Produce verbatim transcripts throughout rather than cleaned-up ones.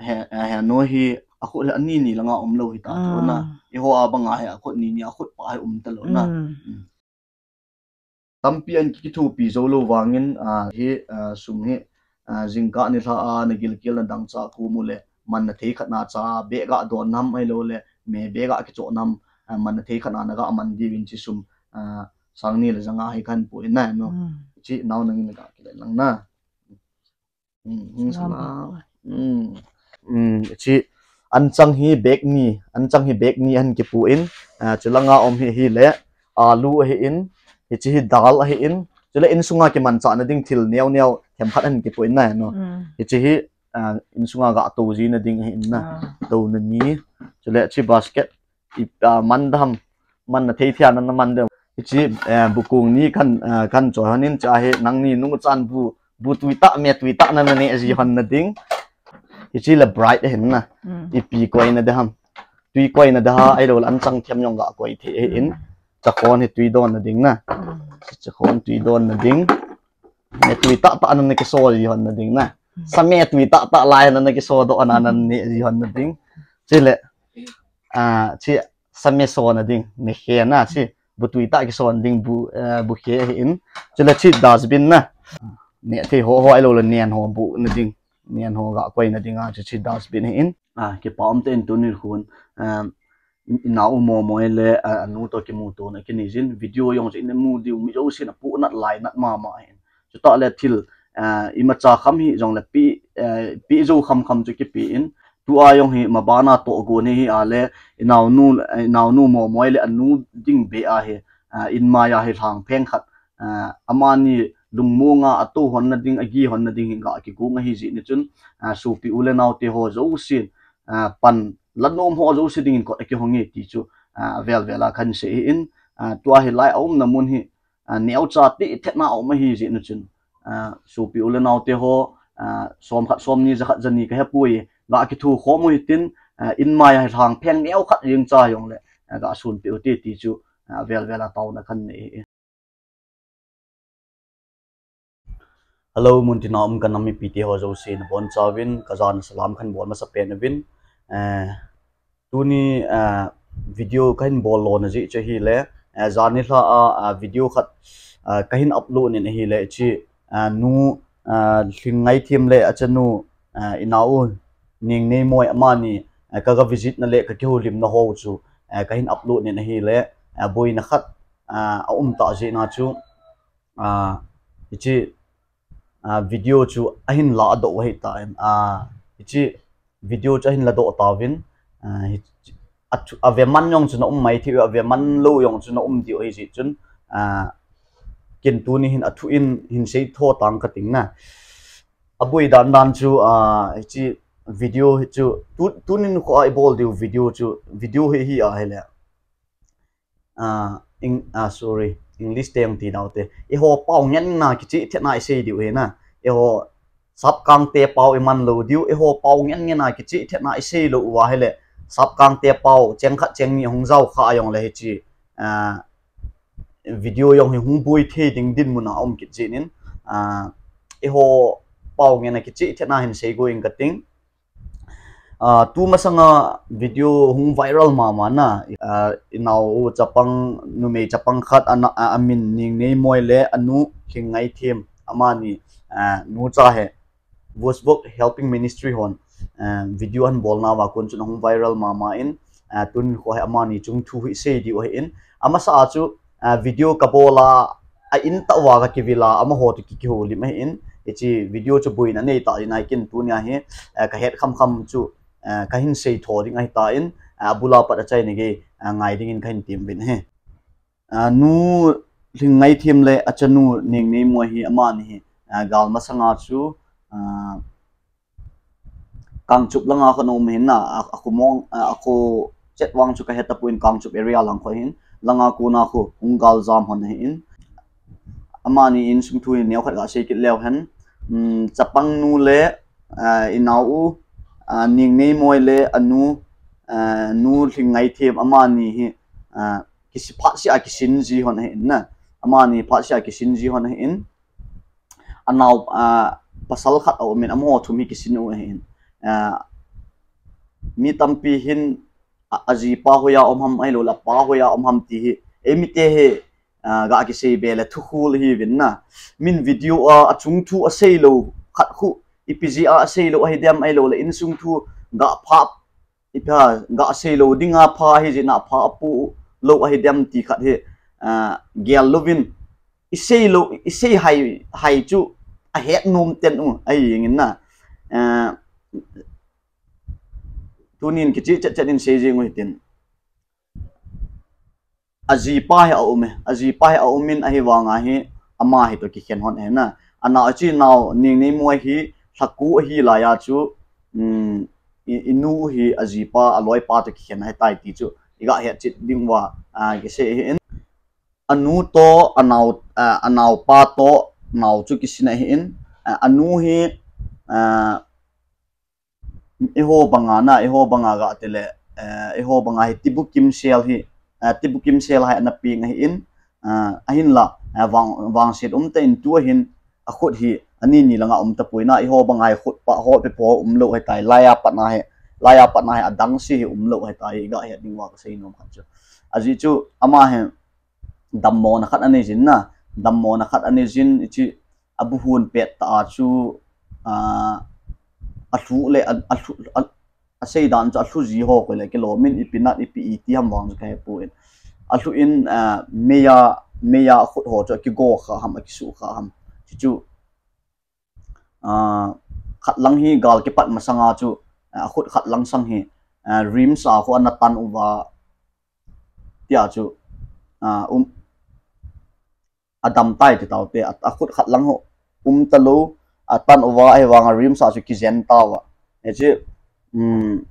He, he, no hi akhut le ani ni langa umlou hita chu na. Eiho a banga hi akhut ni ni akhut pa hi um talou na. Tampi an kithopi jou lou vangin, a, hi, a, sum hi, a, jingkah nilhah a nagilkel nadang cha khu mu le, man nathei khat na cha beh ga don nam ahilou le, me beh ga kichoh nam, a, man nathei khat na naga man diuvin chi sum, a, sang ni le janga hi kahin pu in na no. Chi nao nangin naga kile lang na. Chi anchang hi bag ni, anchang hi bag ni ahin kipu in, a, chulanga um hi, hi le, alu ahi in, hichi hi dal ahi in, chule insunga kimanchah na ding thil neo neo themkhat ahin kipu in na no. Hichi hi, a, insunga ga tou ji na ding ahi in na. Tou na ni, chule chi basket, i, a, man dam, man nathei thia na, na man dam. Hichi, eh, bukung ni kan, eh, kan choi hon in cha hi nangni nu chan bu, bu tui tah, me tui tah na nane ji hon na ding. Hichi la bright ahin na. Ipi koi na dam. Tui koi na da ha, ahilou le anchang them jong ga koi thei ahi in. Chakhon hi tui don na ding na. Chakhon tui don na ding. Me tui tah tah na na kiso ji hon na ding na. Sa me tui tah tah lai na na kiso do na na ne ji hon na ding. Chule, a, chi sa me so na ding, me khe na chi. Bu tui tah kiso na ding bu, eh, bu khe ahi in. Chule chi dustbin na. Ne thei ho ho ahilou le nen ho bu na ding. Nen ho ga koi na ding a chi, chi dustbin ahi in. A, kipa um tah in tuni khun, um, i, inao u Momoi le, a, anu to kimuto na kini jin, video jong chu ina mu diu mi jousen apu nat lai nat mama ahin. Chutah le thil, a, imacha kham hi jong le pi, a, pi jou kham kham chu kipi in, tua jong hi mabana tohgon hi hi a le, inao nu, inao nu Momoi le anu ding beh a hi, a, in mai a hi lhang pheng khat, a, amani lungmong a ato hon na ding, agi hon na ding hi ga kikung ahi jeh ni chun, a, sopi u le nao te ho jousen, a, pan la nom ho jouse dingin kot akihong e ti chu, a, vel vel a kahin sei in, a, tua hi lai a um na mun hi, a, neocha ti thetna a um ahi jeh ni chun, a, sopi u le nao te ho, a, som khat, som ni, ja khat, ja ni ka he pui, ga kithu khom u hitin, a, in mai a hi lhang pheng neo khat jeng cha jong le, a, ga sun pe u te ti chu, a, vel vel a tauna kahin nei e. Hello, muntina um ka nam mipi te ho jouse na bon chauvin, ka jana salam kahin bol masa pen uvin. Eh, tuni, eh, video kahin bol lo na jeh chu ahi le, eh, jan nilhah a, ah, video khat, ah, kahin upload nin ahi le, chi, ah, nu, ah, Lhingngaithem le achanu, ah, inao u Nengneimoi amani, ah, ka, ka visit na le ka kihoulim na ho chu, ah, kahin upload nin ahi le, ah, boina khat, ah, a um ta jeh na chu, a, hichi, a, video chu ahin ladoh u ahi tan, a, hichi video chu ahin ladoh tauvin, a, hichi, a, a ve man jong chu na um mai thei, a ve man lou jong chu na um diu ahi jeh chun, a, kin tuni hin a thu in hin sei tho tang ka ting na. A boi dan dan chu, a, hichi video hi chu, tu, tunin kho a i bol diu video chu, video hi hi a hi le. Ah, Eng-, ah, sorry, English te jong ti dau te. Eiho pau ngen na kichi thet na i sei diu hi na. Eiho sapkang te pau i man lou diu. Eiho pau ngen ngen na kichi thet na i sei lou u ahi le. Sapkang te pau cheng khat cheng ni hung jao kha jong le hichi, ah, video jong hi hung boi thei ding dinmun a um kit jeh nin. Ah, eiho pau ngen na kichi thet na hin sei go ing ka ting. Ah, tu masanga video hung viral mama na, ah, inao u chapang, numei chapang khat ana, a, amin Nengneimoi le anu Lhingngaithem amani, ah, nu cha hi Vosvok Helping Ministry hon, ah, video ahin bol nauva kon chun ahung viral mama in, ah, tun kho hi amani chung thu hi sei diu ahi in, amasa a chu, ah, video ka bol a, a in tah uva ka kivil a, amaho toh ki, kihoulim ahi in, hichi video chu boina nei ta in ahi kin tunia hi, ah, ka het kham kham chu, ah, kahin sei tho ding ahi tan, ah, abul a pat a chaina gei, ah, ngai dingin kahin tem uvin ahi. Ah, nu Lhingngaithem le achanu Nengneimoi hi amani hi, ah, gal masanga chu, ah, Kangchup langa kho na um ahin na, a, a kho mong, a, a kho chet vang chu ka he tapon Kangchup area lang kho ahin, langa kona kho hung gal jam hon ahi in. Amani insung thu hi neo khat ga sei kit leu hen, um, chapang nu le, a, inao u, a, Nengneimoi le anu, a, nu Lhingngaithem amani hi, a, kisi phat sia kisin ji hon ahi in na. Amani phat sia kisin ji hon ahi in. Anao, ah, pasal khat a um in, amaho thum hi kisin u ahi in. Ah, Mi tampi hin a, ajipa hoiya um ham, ahilouleh apa hoiya um ham ti hi, eimite hi, a, ga kisei be le thukhul hiuvin na. Min video a, achung thu aseilou khat khu, ipi jeh a aseilou ahidem, ahilouleh insung thu ga pha, ipi ha, ga seilou dinga pha hijeh a pha apu lou ahidem ti khat hi, a, gel louvin, isei lou, isei hai, hai chu ahet nom ten u, ahi jengin na. A, tunin kicheh chet chet in sei jeng u hitin. Ajipa hi aum e, ajipa hi aum in ahivanga hi ama hi toh kikhen hon e na. Anao chi nao Nengneimoi hi lhaku ahi laiya chu, um, i, inu hi ajipa, aloipa toh kikhen ahitai ti chu iga hetchet ding uva, a, kisei ahin. Anu toh, anao, a, anaopa toh nao chu kisin ahin, a, anu hi, a, eiho banga na, eiho banga ga tile, a, eiho banga hi tibukim sel hi, a, tibukim sel hi ana peng ahin, a, ahinla, a, vang, vangset umtah in tua hin, akhut hi ani ni langa um tapoi na, eiho banga hi khut pha ho pe pha umlou ahitai, laiya patna hi, laiya patna hi adang se hi umlou ahitai, iga het ding uva kasei nom khat chu. Ajeh chu ama hi dammona khat anei jin na, dammona khat anei jin, hiche abuhun pet tah a chu, a, alhu le, a, alhu, a, asei dan chu alhu ji ho koi le kilom in, ipi nat, ipi iti ham vang chu kahepoi. Alhu in, a, meiya, meiya akhut ho chu akigo kha ham, akisuh kha ham. Hichu, a, khat lang hi gal kipat masanga chu, a, akhut khat lang sang hi, a, RIMS a khu ana tan uva, tia chu, a, um, adam tai ti taute, a, akhut khat lang ho um talou, atan uva ahivanga RIMS a chu kijen tauva. Hiche, um,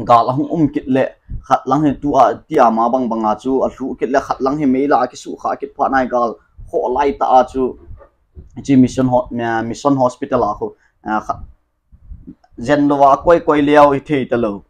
gal ahung um kit le, khat lang hi tua, tia ma bang banga chu alhu kit le, khat lang hi meiya akisuh kha kit phat nai gal khoh lai tah a chu, hiche Mission Ho-, a, Mission Hospital a khu, a, kha-, jen louva akoi koi leu hithei talou.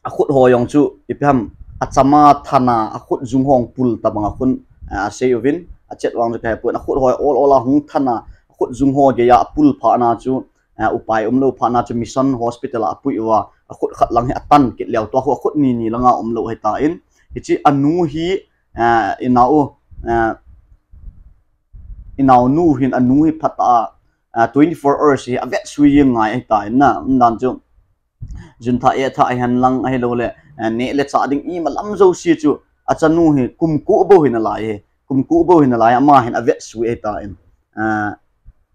Akhut ho jong chu, ipi ham, achama thana, akhut jung hong pul tabang a khun, a, asei uvin, achet vang chu kahepon, akhut ho ol ol a hung thana, akhut jung ho geiya apul phat na chu, a, upai umlou phat na chu Mission Hospital a apui uva, akhut khat lang hi atan kit leu, tua khu akhut ni ni langa umlou ahitan, hiche anu hi, a, inao, a, inaonu hin anu hi phatah a, a, twenty-four hours hi avetsui jeng ngai ahitan na, umdan chu, junthah etthah ahen lang ahiloule, a, neh le chah ding ima lam jouse chu, achanu hi kum ko bou hi nalai hi, kum ko bou hi nalai, ama hin avetsui ahitan, a,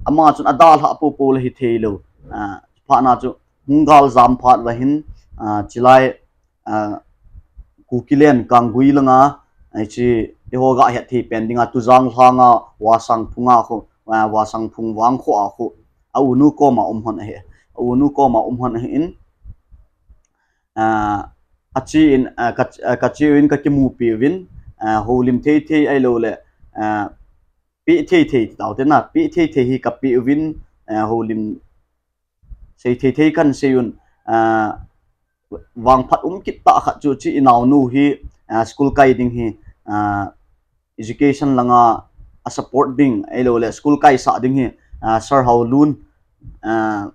ama chun adalhah poupou le hithei lou, a, phat na chu, hung gal jam phat uva hin, a, chulai, a, Kukiland Kanggui langa, a, hiche, eiho ga het thei pen dinga, Tujang lhanga, Vasangphunga khu, a, Vasangphung vangkho a khu, aunu koma um hon ahi, aunu koma um hon ahin, a, ache in, a, ka, a, kache uvin kakimupi uvin, a, houlim thei thei ahiloule, a, peh thei thei ti taute na, peh thei thei hi kapeh uvin, a, houlim sei thei thei kahin sei un, a, vangphat um kit tah khat chu hiche inaonu hi, a, school kai ding hi, a, education langa asupport ding, ahiloule school kaisah ding hi, a, Sir Haolun, a,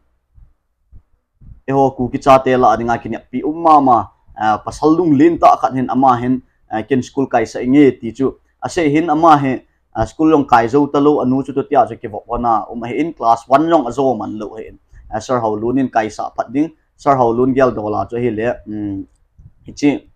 eiho Kuki chate lah a dinga kineppi um mama, a, pasal lunglen tah khat hin ama hin, a, ken school kaisah inge ti chu asei hin ama hi, a, school jong kai jou talou, anu chu tutia chu kivop hon a um ahin, class one jong ajo man lou ahin, a, Sir Haolun in kaisah phat ding, Sir Haolun geldola chu ahile, um, hiche,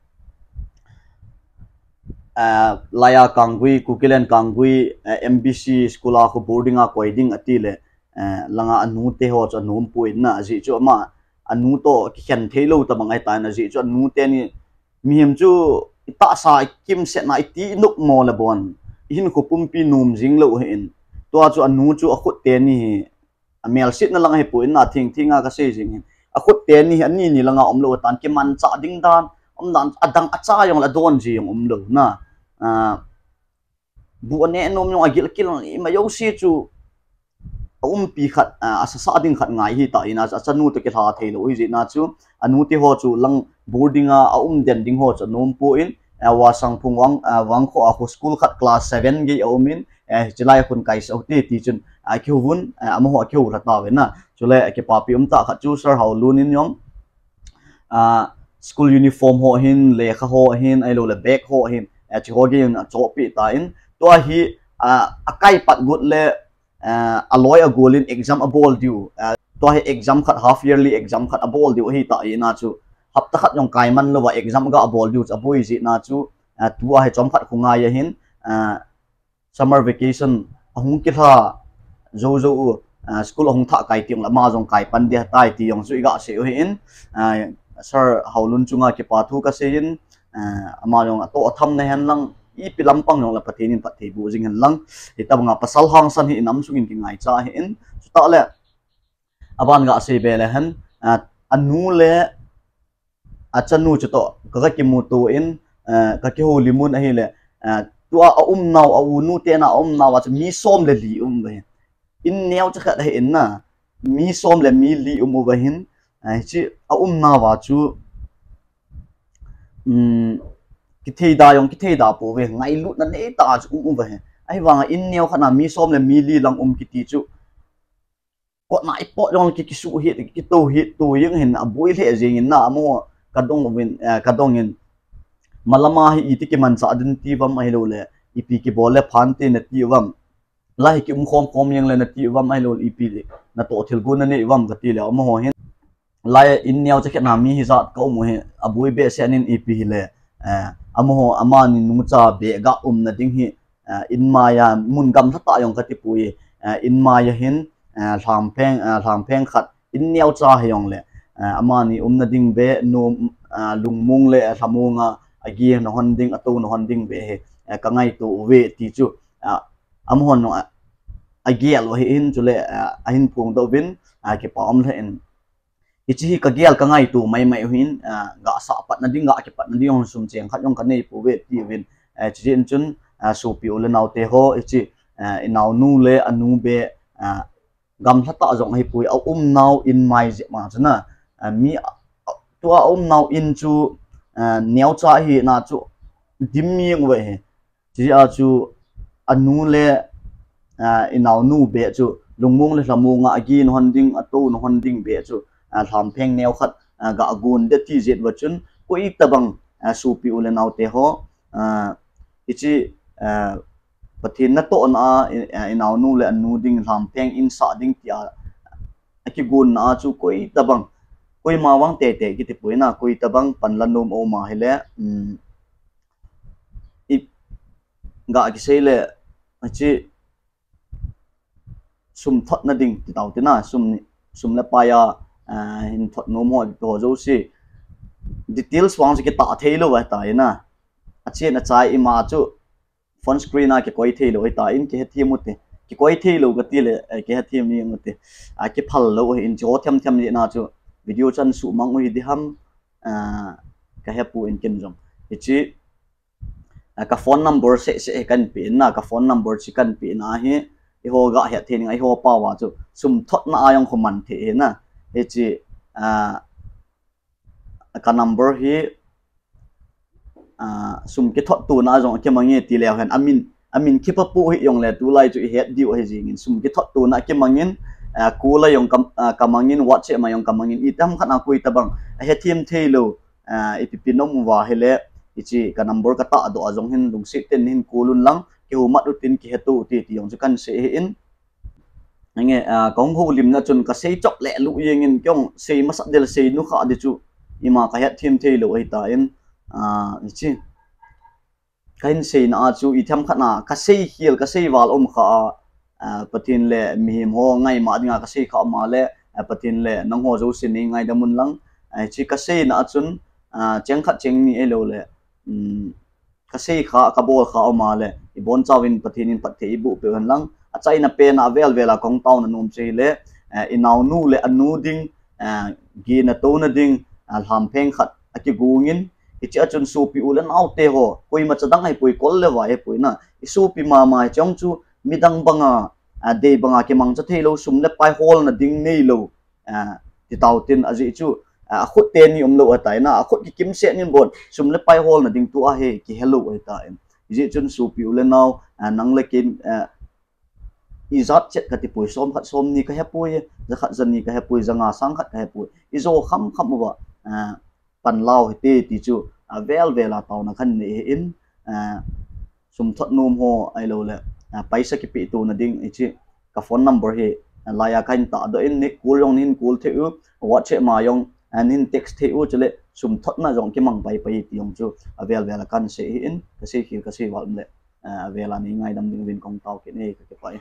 a, laiya Kanggui, Kukiland Kanggui, a, M B C school a khu boarding a koi ding atile, a, langa anute ho chu anompoi na, ajeh chu ama anu toh kikhen theilou tabang ahitan, ajeh chu anute ni mihem chu itahsa ikimsetna iti inopmo le bon, ihinkho pumpi nom jing lou ahin, tua chu anu chu akhut teni hi, amelsetna lang ahipoi na, thing thinga kasei jing hin, akhut teni hi ani ni langa umlou tan, kimanchah ding dan, umdan adang acha jongle adon ji jong umlou na, a, bu aneh nom jong agilkel ima jouse chu aumpi khat, a, asasa ding khat ngai ahitan, achanu toh kilha theilou ahijeh a chu, anute ho chu lang boarding a aum den ding ho chu anompon, a, Vasangphung vang, a, vangkho a khu school khat class seven gei aumin, a, hiche lai khun kaisah ute ti chun, a, kihouvun, a, amaho akihou lha tauvin na. Chule, a, kipapi umtah khat chu Sir Haolun in jong, a, school uniform ho hin, lekha ho hin, ahilou le bag ho hin, a, chi ho gei in achohpeh tan, tua hi, a, akai pat got le, a, aloi agol in exam abol diu, a, tua hi exam khat, half yearly exam khat abol diu ahi ta ina chu, hapta khat jong kai man louva exam ga abol diu chu aboi jeh na chu, a, tua hi chomkhat khungai ahin, a, summer vacation ahung kilha jou jou u, a, school ahung thah kai teng le ama jong kai pan ding ahitai ti jong chu iga sei u ahin, a, Sir Haolun chunga kipa thu kasei in, a, ama jong atoh atham na hen lang, ipi lampang jong le Pathen in phatthei boh jing hen lang, hitobanga pasal hangsan hi inam sung in kingaicha ahin, chutah le, aban ga sei be le hen, a, anu le achanu chutoh, ka, ka kimuto in, a, ka kihoulim un ahile, a, tua aumnau, a unu te na aumnau a chu mi som le li um uva hin. In neo cha khat ahi in na, mi som le mi li um uva hin, a, hichi aumnau a chu, um, kithei da jong, kithei da pouve, ngailutna nei tah a chu um uva hin. Ahivanga in neo khat na mi som le mi li lang um kiti chu, kotna ipot jong ki, kisuh hih, kitoh hih, toh jeng hin aboi lheh jeng in na, amaho kadong uvin, eh, kadong in, malama hi iti kimanchah ding ti uvam ahilou le, ipi kibol le phan te nati uvam. Lai hi kium khom khom jeng le nati uvam ahilou le, ipi natoh thilgon nanei uvam kati le, amaho hin. Lai in neo cha khat na mi hijat ka um u hi, aboi behseh in ipi hile, eh, amaho, amani nucha beh ga umna ding hi, a, in maiya mun gamlha tah jong kati poi, a, in maiya hin, a, lhampheng, a, lhampheng khat in neocha hijong le, a, amani umna ding beh, nom, a, lungmong le, a, lhamong a, agi na hon ding, atou na hon ding beh hi, a, ka ngaito uve ti chu, a, amahon, a, agel u ahin chule, a, ahin phongdoh uvin, a, kipa um lheh in. Hiche hi ka gel ka ngaito maimai u ahin, a, ga sah patna ding, ga kipatna ding jong sum cheng khat jong ka nei pouve ti uvin, a, hiche jeh in chun, a, sopi u le nao te ho, hiche, a, i naonu le anu beh, a, gamlha tah jong ahi poi, a umnau in mai jeh ma chu na, a, mi, a, tua a umnau in chu, a, neocha ahi na chu dim mi jeng uve hi. Hiche jeh a chu anu le, a, i naonu beh chu lungmong le lhamong a agi na hon ding, atou na hon ding beh chu, a, lhampheng neo khat, a, ga gon ding ti jeh uva chun koi tabang, a, sopi u le nao te ho, a, hiche, a, Pathen natohna a, i, a, i naonu le anu ding lhampheng in sah ding tia, a, kigonna a chu koi tabang, koima vang tete kiti poi na, koi tabang panla nom a um ahile, um, i ga kisei le, hiche sum thotna ding ti tau tina, sum, sum le pai a, a, hin thot nom ho, ho jouse. Details vang chu kitah thei lou ahitai na. Achen achai ima chu phone screen a kikoi thei lou ahitan, kihethem u te. Kikoi thei lou kati le, eh, kihethem jeng u te. A, kiphal lou ahin, chu ho them them jeh na chu video chan suhmang u hi ding ham, a, ka hepoi ken jong. Hiche, a, ka phone number seh seh hi kan pe in na, ka phone number chu kan pe na hi, eiho ga het thei ding, eiho pao a chu sum thotna a jong khu man thei hi na. Hiche, a, ka number hi, a, sum kithot tona jong kimang e ti leu hen, amin, amin kipa pu hi jong le tulai chu i het diu ahi jing in, sum kithot tona kimang in, a, call a jong ka, a, kamang in, WhatsApp a jong kamang in, itam khat a koi tabang ahethem thei lou, a, ipi pi nom uva ahile, hiche ka number ka tahdoh a jong hin lungset tah in hin call un lang, kihoumat u tin kiheto u te ti jong chu kan sei ahin. Ange, a, ka hung houlimna chun ka sei chop le lu jeng in kei jong sei masat ding le sei nu kha ding chu ima ka het them thei lou ahitan, a, hiche. Ka hin seina a chu i them khat na ka sei khel, ka sei val um kha a, a, Pathen le mihem ho ngaima dinga ka sei kha um a le, a, Pathen le nangho jouse nei ngaidam un lang. A, hiche ka seina a chun, a, cheng khat cheng ni ahilou le, um, ka sei kha, ka bol kha um a le, i bonchauvin Pathen in phatthei i boh peh u hen lang. Achaina pen a avel vel a ka hung taona nom chu ahile, eh, i naonu le anu ding, eh, gena touna ding, eh, lhampheng khat akigong in, hiche a chun sopi u le nao te ho, koima cha dang ahipoi, kol le vai ahipoi na, i sopi mama hiche jong chu midang banga, eh, dei banga kimangcha thei lou, sum le pai holna ding nei lou, a, ti tau tin, ajeh chu, a, akhut teni um lou ahitai na, akhut kikim seh nin bon, sum le pai holna ding tua hi kihe lou ahitai. Hijeh chun sopi u le nao, a, nang le kei, a, ijat chet kati poi, som khat som ni ka hepoi, ja khat ja ni ka hepoi, ja nga sang khat ka hepoi. I jo kham kham uva, a, pan lau hite ti chu avel vel a taona kahin nei ahin, sum thot nom ho ahilouleh paisa kipeh tona ding hiche ka phone number hi laiya kahin tahdoh in, nei call jong neihin call thei u, WhatsApp ma jong neihin text thei u, chule sum thotna jong kimang paipai ti jong chu avel vel a kahin sei ahin, kasei khel kasei val umleh avel a nei ngaidam ding uvin kahung tao kit e, kakipah e.